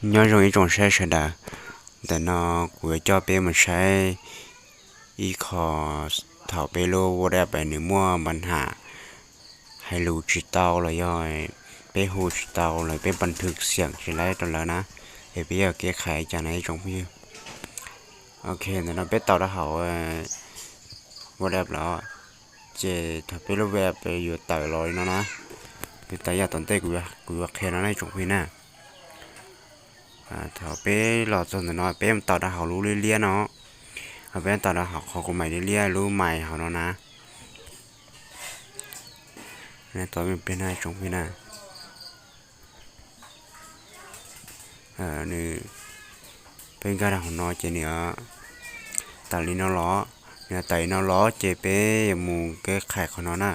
Nyob zoo ib tsoom saib sawv daws, ntawm no kuv yuav coj peb mus saib ib qho thaum peb lub WhatsApp nws muaj npa nham hais lus tsis tau los yog peb hu tsis tau los peb npa nham xiam tsis laib rau lawv na, es peb yuav kev khais cas na ib tsoom phooj ywg. Ok, ntawm no peb tau rau hauv WhatsApp los, ces thaum peb lub WhatsApp yuav tawm los li no na, yuav tawm yam tom ntej kuv yuav qhia no na ib tsoom phooj ywg na. Thaum peb los txog ntawm no peb mus tau rau hauv lub liab liab no, ho peb tau rau hauv qhov kuv mais liab liab lub mais hauv no na. Tau peb na ib tsoom phooj ywg na. Nws, peb nkag rau hauv no ces nws tawm li no los, nws tawm li no los ces peb yuav mus kev khais qhov no na,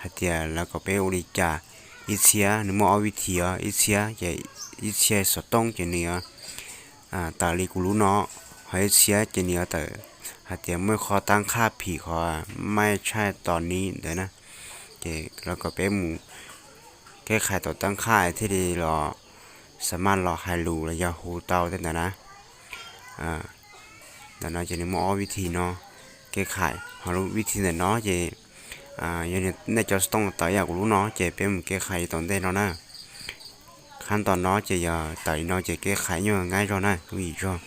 hais tias lawv kom peb ua li cas. Ib txhiab nws muaj ob vib thi os, ib txhiab ces ib txhia xov tooj ces nws yuav tawm li kuv lub no, ho ib txhiab ces nws yuav tawm hais tias muaj ib qho tab qhaj phim qhov maj tshaj tos ni ntawd na, ces lawv kom peb mus kev khais tom tab qhaj thiaj li los xa maj los hais lus los yog hu tau tej ntawd na. Ntawm no ces nws muaj ob vib thi no kev khais, ho lub vib thi ntawm no ces yog nej cov xov tooj tawm yam kuv lub no ces peb mus kev khais li tom ntej no na. Qhab tos no ces yog tawm li no ces kev khais nyuaj nqaij zog na, yooj yim zog.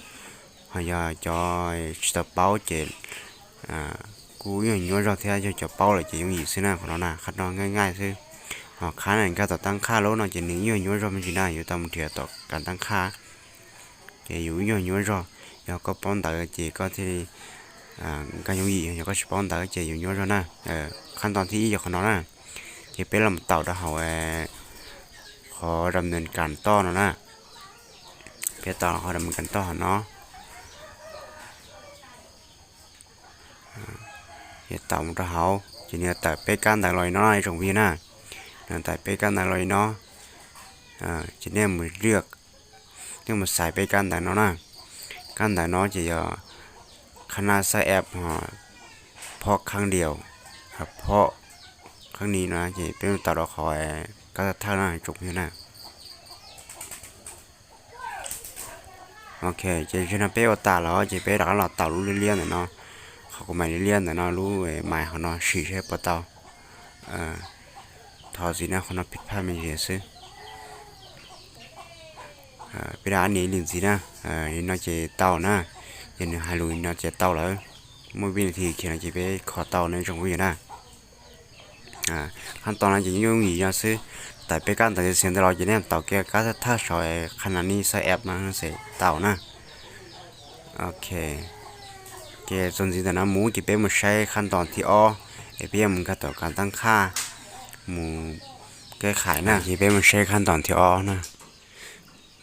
Ho yog cov tsis tau paub ces kuj nyuaj nyuaj zog thiab, yog cov paub lawm ces yooj yim xwb na, qhov no na qhab no nqaij nqaij xwb. Ho qhab no nkag tom tab qhaj lub no ces nws nyuaj nyuaj zog me ntsis na, yuav tau mus nrhiav tom kav tab qhaj. Ces yus nyuaj nyuaj zog, yog koj paub ntawv ces koj thiaj li nkag yooj yim, yog koj tsis paub ntawv ces yus nyuaj zog na. Qhab tos thib ib yog qhov no na, ces peb los mus taum rau hauv qhov dam ntawv kas toj no na. Peb taum qhov dam ntawv kas toj hauv no. Ces taum mus rau hauv ces nws tawm peb kab ntawv los li no ib tsoom phooj ywg na. Nws tawm peb kab ntawv los li no, ces nej mus, nej mus xaiv peb kab ntawv no na. Kab ntawv no ces yog qhab nab xab app ho phob khaab diaus, phob khaab ni no ces peb taum rau qhov kab thawj na ib tsoom phooj ywg na. Ok, ces zaum no peb ua tas los ces peb rov qab los taum lub liab liab ntawm no, qhov kuv mais liab liab ntawm no, lub mais hauv no sim saib puas tau. Thov txim na, qhov no phim phaj me ntsis xwb. Peb rov qab nias ib lwm ntxiv na, li no ces tau na, ces nws hais lus li no ces tau lawm, muaj vij nas this kiag no ces peb kho tau na ib tsoom phooj ywg na. Qhab tos no ces yooj yim yog xwb, tawm peb kab ntawv xiav ntawd los ces nej taum kiag kab thawj saud qhab nab ni xab app no xwb tau na. Ok, ces txuas ntxiv ntawm no mus ces peb mus saib qhab tos thib ob, es peb yuav mus nkag tom kav tab qhaj mus keb khais na, ces peb mus saib qhab tos thib ob na,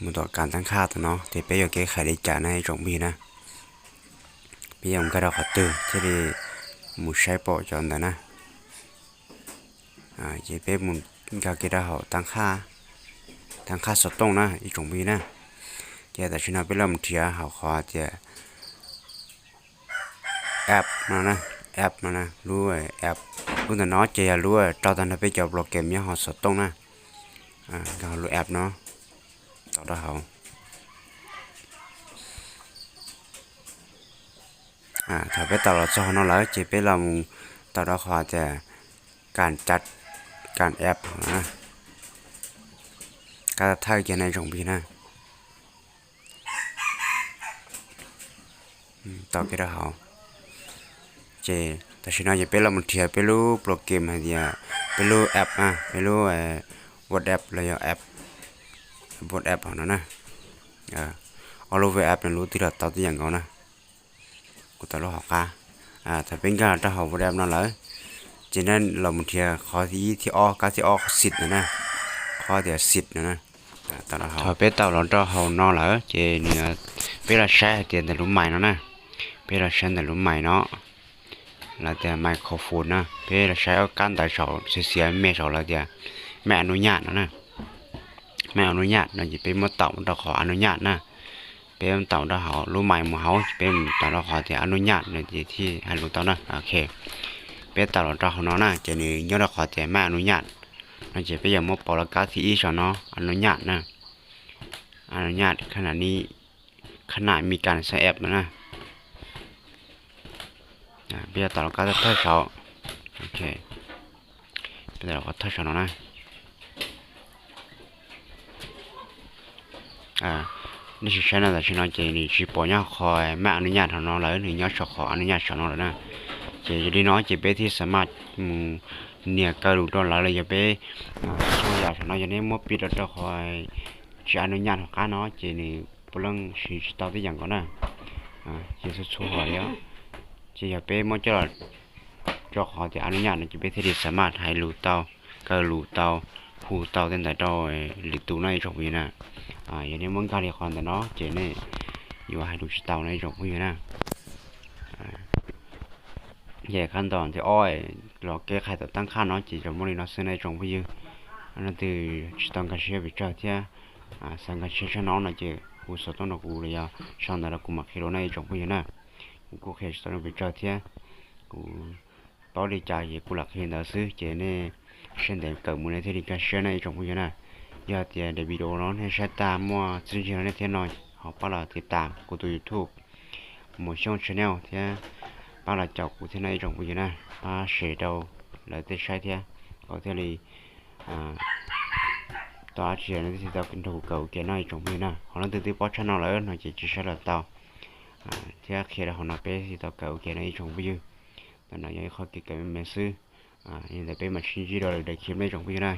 mus tom kav tab qhaj tom no ces peb yuav keb khais li cas na ib tsoom phooj ywg na. Peb yuav mus nkag rau qhov twg thiaj li mus saib pom cov ntawd na. Ces peb mus nkag kiag rau hauv tab qhaj xov tooj na ib tsoom phooj ywg na. Ces tam sim no peb los mus nrhiav hauv qhov tias app no na, app no na, lub app, lub ntawm no ces yog lub rau tag nrho peb cov program nyob hauv xov tooj na. Nkag hauv lub app no, taum rau hauv. Thaum peb taum los txog hauv no lawm ces peb los mus taum rau qhov tias kas, kas app no na, kab thawj kiag na ib tsoom phooj ywg na. Taum kiag rau hauv. Ces tam sim no ces peb los mus nrhiav peb lub program hais tias peb lub app na, peb lub WhatsApp los yog app, WhatsApp hauv no na. Ob lub WhatsApp no lub twg los tau tib yam nkaus na. Kuv tau lub hauv qab. Thaum peb nkag los rau hauv WhatsApp no lawm, ces nej los mus nrhiav qhov thib ib thib ob, kab thib ob, xim no na, qhov tias xim no na. Thaum peb taum los rau hauv no lawm ces nws, peb los saib hais tias ntawm lub mais no na, peb los saib ntawm lub mais no, lawv tias microphone na, peb los saib ob kab ntawv saud xiav xiav me saud lawv tias maj a nu nyaj no na. Maj a nu nyaj no ces peb muab taum rau qhov a nu nyaj na. Peb taum rau hauv lub mais mus hauv, peb mus taum rau qhov tias a nu nyaj no ces thiaj hais lus tau na. Ok, peb taum los rau hauv no na ces nws nyob rau qhov tias maj a nu nyaj no ces peb yuav muab pauv los kab thib ib saum no, a nu nyaj na. App khab nam mi kas xab ep no na. Peb yuav tau los kab thawj saud. Peb tau los kab thawj saud no na. Nej sim saib no, tam sim no ces nws tsis pom nyob qhov maj a nu nyaj hauv no lawm, nws nyob saum qhov a nu nyaj saum no lawm na. Ces yog li no ces peb thiaj xav maj mus nias kaw lus rau lawv los yog peb txhua yam saum no yog nej muab piv rau rau qhov tsis a nu nyaj hauv qab no ces nws puav leej siv tsis tau tej yam nkaus na. Ces txhua txhua qhov li os. Ces yog peb muab coj los rau qhov tias a nu nyaj no ces peb thiaj li xav maj hais lus tau, kaw lus tau, hu tau tej ntawd rau lwm tus no ib tsoom phooj ywg na. Yog nej muab nkag li qhov ntawm no ces nej yuav hais lus tsis tau no ib tsoom phooj ywg na. Ces qhab nto thib ob los kev qhia tawm tab qhaj no ces tsuas muaj li no xwb no ib tsoom phooj ywg. Leej twg tsis tau nkag siab pes tsawg thiab xav nkag siab tshaj no no ces hu xov tooj rau kuv los yog sau ntawv rau kuv mam qhia dua no ib tsoom phooj ywg na. Kuv kuj qhia tsis tau pes tsawg thiab, kuv paub li cas ces kuv lam qhia ntawd xwb ces nej siab ntev kawm mus nej thiaj li nkag siab na ib tsoom phooj ywg na. Yog tias daim video no nej saib tag muaj txiaj ntsig rau nej thiab no ho pab los tiv tas kuv tus YouTube Mus Xyooj channel thiab pab los caum kuv thiab no ib tsoom phooj ywg na. Pab share rau lawv tej saib thiab kom thiaj li tau dab tsi lawv thiaj tau nrog kuv kawm ua ke no ib tsoom phooj ywg na. Ho leej twg twb paub tshaj no lawm no ces tsis saib los tau thiab qhia rau hauv no peb thiaj tau kawm ua ke no ib tsoom phooj ywg. Ntawm no yog ib qho kev kawm me me xwb. Yog li ntawd peb mam sib ntsib rau lwm daim clip no ib tsoom phooj ywg na.